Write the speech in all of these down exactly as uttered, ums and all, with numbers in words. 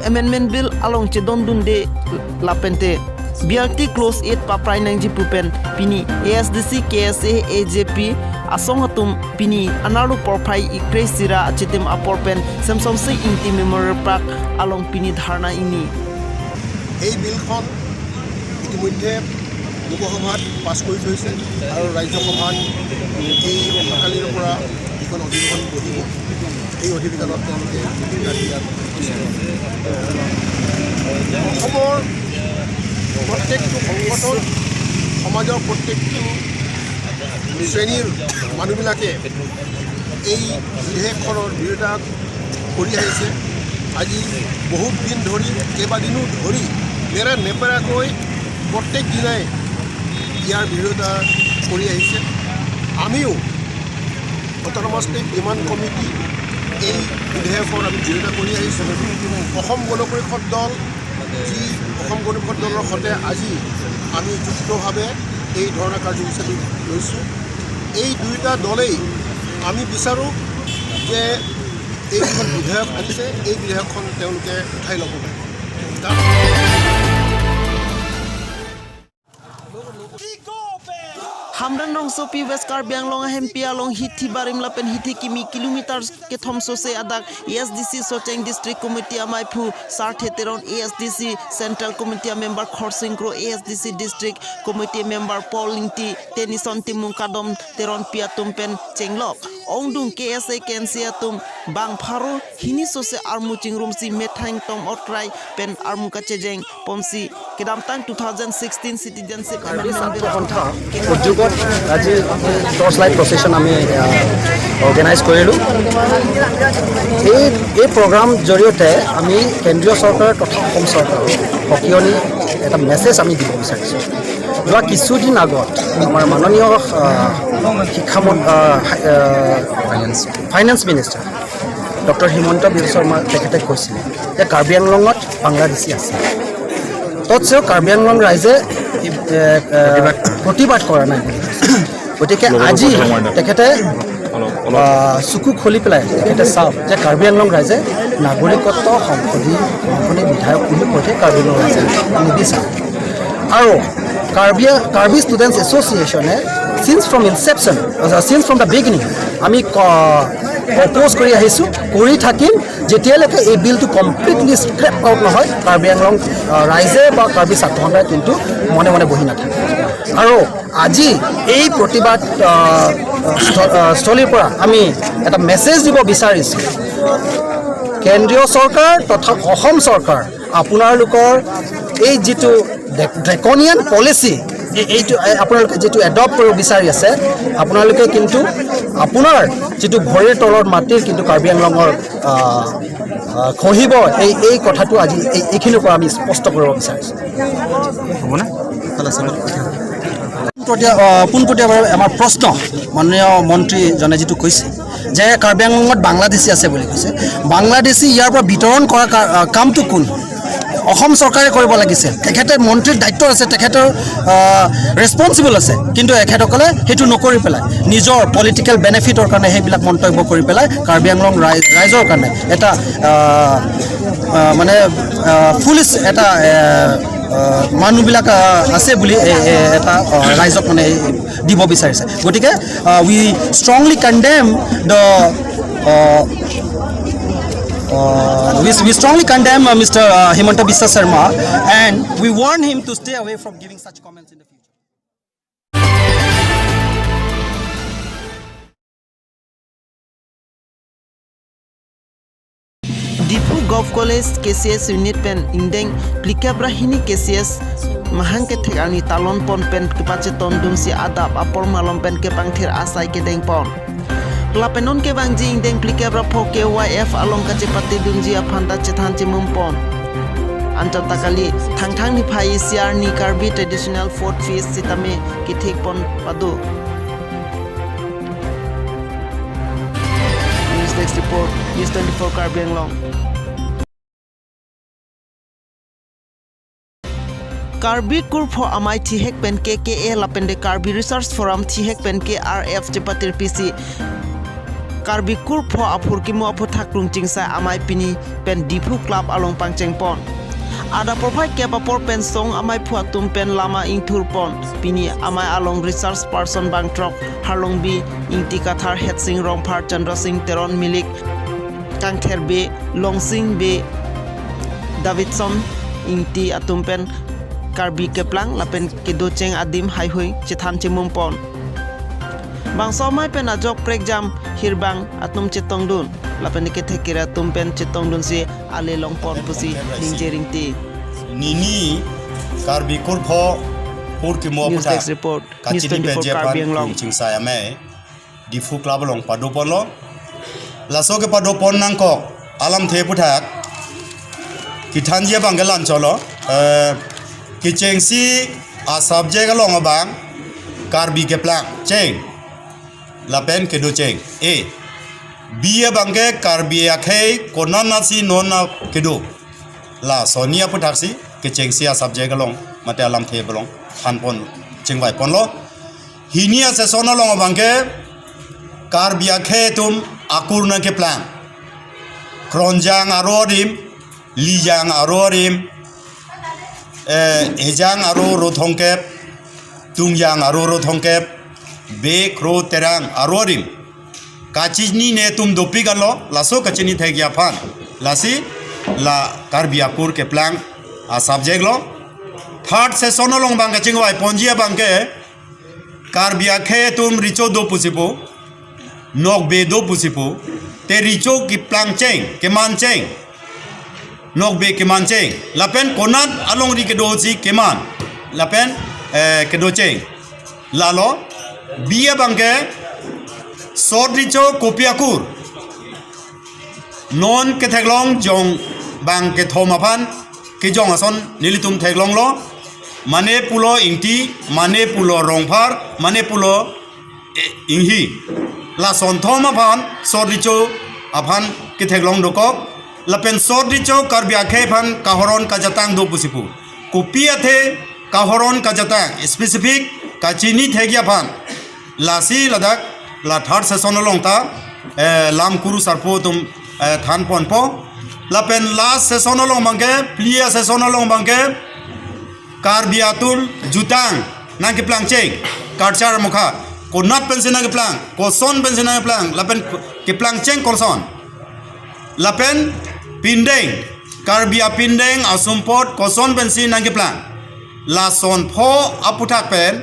Amendment Bill along chedondunde lapente B R T Clause eight paprai nangji pu pen pini A S D C, K S A, A J P asong atum pini anerlo porphai ikre sira achitim apor pen Semsonsing Ingti Memorial Park along pini dharna ingni. এই বিলখন ইতিমধ্যে লোকসভাত পাছ কৰি থৈছে আৰু ৰাজ্যসভাত এই কালিৰ পৰা যিখন অধিৱেশন বহিব, এই অধিৱেশনত তেওঁলোকে আজি ইয়াত উপস্থিত হ'ব। অসমৰ প্ৰত্যেকটো সংগঠন, সমাজৰ প্ৰত্যেকটো শ্ৰেণীৰ মানুহবিলাকে এই বিধেয়কখনৰ বিৰোধিতা কৰি আহিছে। আজি বহুত দিন ধৰি, কেইবাদিনো ধৰি নেৰা নেপেৰাকৈ প্ৰত্যেক দিনাই ইয়াৰ বিৰোধিতা কৰি আহিছে। আমিও অট'নমাছ ষ্টেট ডিমাণ্ড কমিটি এই বিধেয়কৰ আমি বিৰোধিতা কৰি আহিছোঁ। অসম গণ পৰিষদ দল, যি অসম গণ পৰিষদ দলৰ সৈতে আজি আমি যুক্তভাৱে এই ধৰ্ণা কাৰ্যসূচী আমি লৈছোঁ। এই দুয়োটা দলেই আমি বিচাৰোঁ যে এই যিখন বিধেয়ক আনিছে, এই বিধেয়কখন তেওঁলোকে উঠাই ল'ব লাগে। Hamren rongsopi West Karbi Anglong ahempi along hithi barim lapen hithi kimi kilometer kethom sose adak A S D C Socheng District Committee amaiphu Sarthe Teron, A S D C Central Committee member Khorsing Kro, A S D C District Committee member Paul Ingti, Tenison Timung, Kadom Teronpi atum pen chenglok ongdung K S A K N C atum bang pharo hini sose armu chingrumsi methang tom otrai pen armu kachejeng ponsi kedamtang two thousand sixteen citizenship Karbi ছাত্ৰ সন্থা উদ্যোগত আজি torch light প্ৰচেছন আমি অৰ্গেনাইজ কৰিলোঁ। এই এই প্ৰগ্ৰাম জৰিয়তে আমি কেন্দ্ৰীয় চৰকাৰ তথা অসম চৰকাৰৰ সকিয়নি এটা মেছেজ আমি দিব বিচাৰিছোঁ। যোৱা কিছুদিন আগত আমাৰ মাননীয় আহ, শিক্ষামন- আহ, হাই- আহ, ফাইনেন্স মিনিষ্টাৰ ডক্টৰ হিমন্ত বিশ্ব শৰ্মা তেখেতে কৈছিলে যে কাৰ্বি আংলঙত বাংলাদেশী আছে। তৎসত্ত্বেও কাৰ্বি আংলং ৰাইজে এ, এ, প্ৰতিবাদ কৰা নাই বুলি কৈছে। গতিকে আজি তেখেতে আহ, চকু খুলি পেলাই তেখেতে চাওক যে কাৰ্বি আংলং ৰাইজে নাগৰিকত্ব সংশোধনী সংশোধনী বিধেয়ক কোনো পধ্যে কাৰ্বি আংলং ৰাইজে নিবিচাৰে। আৰু কাৰ্বি কাৰ্বি ষ্টুডেণ্টছ এছ'চিয়েশ্যনে চিন্স ফ্ৰম ইনচেপশ্যন, চিন্স ফ্ৰম দ্য বিগিনিং আমি অপ'জ কৰি আহিছোঁ, কৰি থাকিম। যেতিয়ালৈকে এই বিলটো কমপ্লিটলি স্ক্ৰেপ আউট নহয়, কাৰ্বি আংলং আহ, ৰাইজে বা কাৰ্বি ছাত্ৰ সন্থাই কিন্তু মনে মনে বহি নাথাকে। আৰু আজি এই প্ৰতিবাদ আহ, স্থ- আহ, স্থলীৰ পৰা আমি এটা মেছেজ দিব বিচাৰিছোঁ, কেন্দ্ৰীয় চৰকাৰ তথা অসম চৰকাৰ আপোনালোকৰ এই যিটো ড্ৰেকনিয়ান পলিচি, এইটো এই আপোনালোকে যিটো এডপ্ট কৰিব বিচাৰি আছে, আপোনালোকে কিন্তু আপোনাৰ যিটো ভৰিৰ তলৰ মাটিৰ কিন্তু কাৰ্বি আংলঙৰ আহ, আহ, খহিব, এই এই কথাটো আজি এই এইখিনিৰ পৰা আমি স্পষ্ট কৰিব বিচাৰিছোঁ। হ'বনে? পোনপটীয়া আহ, পোনপটীয়াভাৱে আমাৰ প্ৰশ্ন, মাননীয় মন্ত্ৰীজনে যিটো কৈছে যে কাৰ্বি আংলঙত বাংলাদেশী আছে বুলি কৈছে, বাংলাদেশী ইয়াৰ পৰা বিতৰণ কৰা কা- আহ, কামটো কোন? অসম চৰকাৰে কৰিব লাগিছিল। তেখেতে মন্ত্ৰীৰ দায়িত্ব আছে, তেখেতৰ ৰেছপনচিবল আছে, কিন্তু এখেতসকলে সেইটো নকৰি পেলাই নিজৰ পলিটিকেল বেনিফিটৰ কাৰণে সেইবিলাক মন্তব্য কৰি পেলাই কাৰ্বি আংলং ৰাই- ৰাইজৰ কাৰণে এটা আহ, আহ, মানে ফুলিছ এটা আহ, আহ, মানুহবিলাক আহ, আছে বুলি এ- এ- এটা আহ, ৰাইজক মানে দিব বিচাৰিছে। গতিকে we strongly condemn the uh, uh, we, we strongly condemn uh, Mr. Uh, Himanta Biswa Sarma, and we warn him to stay away from giving such comments in the future. Diphu Govt College K C S unit pen ingdeng phlikep ra hini K C S mahang kethek arni talon pon pen kepachetong dunsi adap apor malom pen kepangthir asai kedeng pon. Lapen non kevangji ingdeng phlikep ra pho K Y F along kachepate dunji aphan ta chethan chemum pon. Anchot ta kali, Thangthang niphai isi arni Karbi Traditional Food Fest sitame kethek pon pado. News Desk Report, News twenty-four Karbi Anglong. Karbi kurpho amei thihek pen K K A lapente Karbi Research Forum thihek pen K R F chepatir pisi Karbi Kurpho aphurkimo aphuthak Krungchingsai Amei pini pen Diphu Club along pangchengpon. Adap porphai kep apor pen song amei phu atum pen lama ingthurpon. Pini amei along resource person bangthrok Harlongbi Ingti Kathar, Hetsing Rongphar, Chandra Sing Teron Milik, Kangther Bey, Longsing Bey, Davidson Ingti atum pen Karbi keplang lapen kedocheng adim haihui chethan chemumpon. Bangso amei pen ajok prekjam hirbang atum chetongdun lapen kethek kere atum pen chetongdunsi ale longpon pusi ningje ringti. Nini Karbi Kurpho aphurkimo News aphuthak Desk Report, News kachini twenty-four penji Karbi aphan Anglong. Krungchingsai Amei Diphu Club along padoponlo. Laso kepadopon nangkok alamthe aphuthak kethanji abang ke la-anchotlo. Eh, kechengsi a-subject along abang Karbi keplang cheng lapen kedocheng. A. B abang ke Karbi akhei konatsi non kedo. Laso hini aphuthaksi kechengsi a-subject along mate alamthe along thanpon, chingvaiponlo. Hini a-session along abang ke Karbi akhei atum akur nangkeplang. Kronjang aro adim, Lijang aro adim, eh, Ejang aro ro thomkep, Tungjang aro ro thomkep, Bey, Kro, Terang aro adim kachinine atum dopik anlo, laso kachini thekji aphan. Lasi la Karbi akur keplang a-subject lo. Third session along abang kachingvaiponji abang ke Karbi akhei atum recho do pusi pu, nokbe do pusi pu, te recho keplang cheng, keman cheng, nokbe keman cheng, lapen konat alongri kedosi keman, lapen, eh, kedocheng. Lalo, B abang ke sot recho kopi akur. Non ketheklong jong bang kethom aphan kejong ason nelitum theklonglo. Mane pulo Ingti, mane pulo Rongphar, mane pulo, eh, Inghi. Lason thom aphan sot recho aphan ketheklong dokok. Lapen sot recho Karbi akhei aphan kahoron kajatang do pusi pu. Kopi athe kahoron kajatang specific kachini thekji aphan. Lasi ladak la third session along ta, eh, lam kurusarpo atum, eh, thanponpo. Lapen last session along abang ke, phli a-session along abang ke, Karbi atum jutang nangkeplang cheng, culture mukha, konat pensi nangkeplang, koson pensi nangkeplang, lapen keplang cheng koson. Lapen pindeng, Karbi apindeng asumpot koson pensi nangkeplang. Lason pho aputhak pen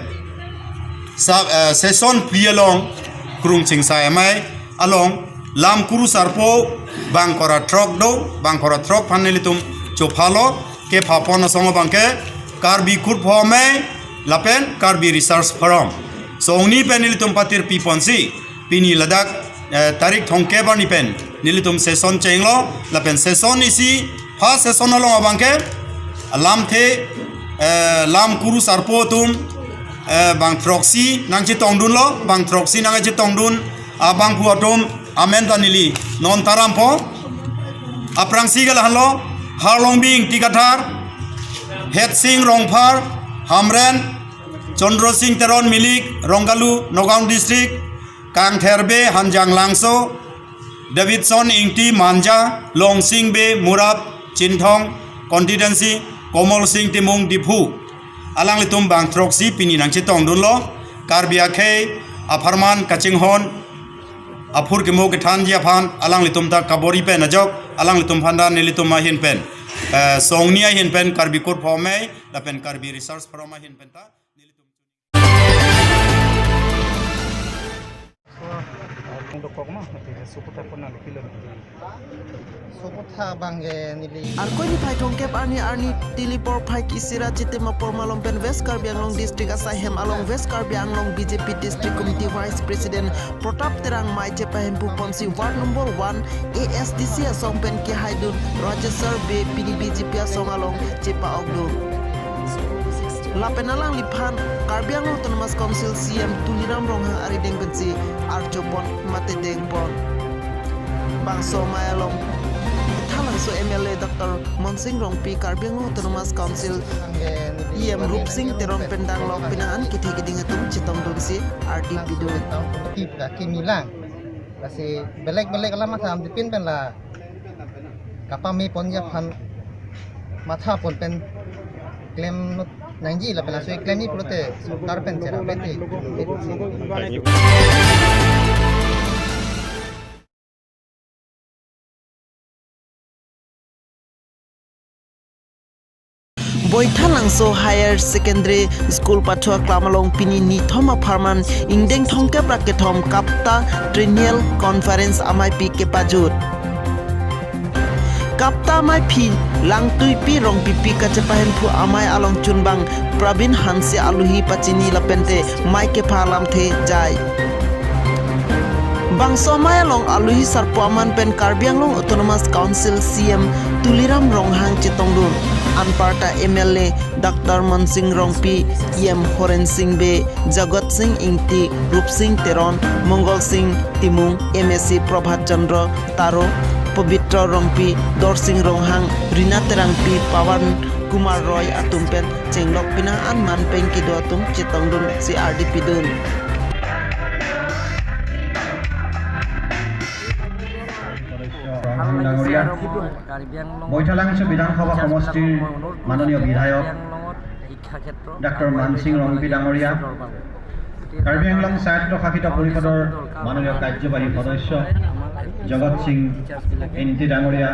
sa-, eh, session phli along Krungchingsai Amei along lam kurusarpo bang kora throk do, bang kora throk aphan nelitum chophalo, kephapon asong abang ke Karbi Kurpho Amei lapen Karbi Research Forum. Songni pen nelitum patir piponsi pini ladak, eh, tarik thomkep arni pen nelitum session chenglo, lapen session isi first session along abang ke alamthe, eh, lam kurusarpo atum, eh, bang throksi nangchetongdunlo, bang throksi nangchetongdun abangphu atum amen ta neli non tarampo. Aphrangsi ke lahenlo, Harlongbing Ingti Kathar, Hetsing Rongphar, Hamren, Chandra Sing Teron Milik, Rongkalu, Nagaon District, Kangther Bey, Hanjang Langso, Davidson Ingti, Manja, Longsing Bey, Murap, Chinthong Constituency, Komol Sing Timung, Diphu. Alanglitum bang throksi pini nangchetongdunlo, Karbi akhei apharman kachinghon aphurkimo kethanji aphan alanglitum ta kabor-i pen ajok, alanglitum aphan ta nelitum ahin pen, eh, songni ahin pen Karbi Kurpho Amei lapen Karbi Research Forum ahin pen ta nelitum. Dokok ma, mati, sukut apa nang kilo. Sukut ha bang, eh, neli. Arkoi niphai thomkep arni arni tili porphai isi ra chitim apor malom pen West Karbi Anglong District asai hem along West Karbi Anglong B J P District Committee Vice President Protap Terang Amei chepahemphu ponsi ward number one A S D C asong pen kehaidun Rajeswar Bey pini B J P asong along chepa-okdun. Lapen alangliphan Karbi Anglong Autonomous Council C E M Tuliram Ronghang arideng pensi archopon mate dengpon. Bangso amei along Thalangso M L A Doctor Monsing Rongpi, Karbi Anglong Autonomous Council E M Rupsing Teron pen danglok penang an kethe keding atum chetongdunsi ardi pidun. Tip ta kimilang. Lasi belek belek alam matha dipin pen la kapame ponji aphan matha pon pen klem nangji lapen laso klemji pulote sorkar pen cherap bete. Boithalangso Higher Secondary School pathu aklam along pini nithom apharman ingdeng thomkep ra kethom KAPTA Triennial Conference ameipi kepajut. KAPTA ameiphi Langtuipi Rongpipi kachepahemphu amei along chunbang Pravin Hanse aluhi pachini lapente mei kepha alamthe jai. Bangso amei along aluhi sarpo aman pen Karbi Anglong Autonomous Council C M Tuliram Ronghang chetongdun, anparta M L A Doctor Mansing Rongpi, E M Horen Sing Bey, Jagat Sing Ingti, Rupsing Teron, Mongol Sing Timung, M A C Prabhat Chandra Taro, Pabitra Rongpi, Dorsing Ronghang, Rina Terangpi, Pawan Kumar Roy atum pen chenglok penang an man pen kedo atum chetongdun si ardi pidun. Baithalangso' বিধানসভা সমষ্টিৰ মাননীয় বিধায়ক ডাক্তৰ মানসিং ৰংপি ডাঙৰীয়া, কাৰ্বি আংলং স্বায়ত্তশাসিত পৰিষদৰ মাননীয় কাৰ্যবাহী সদস্য জগত সিং ইংতি ডাঙৰীয়া,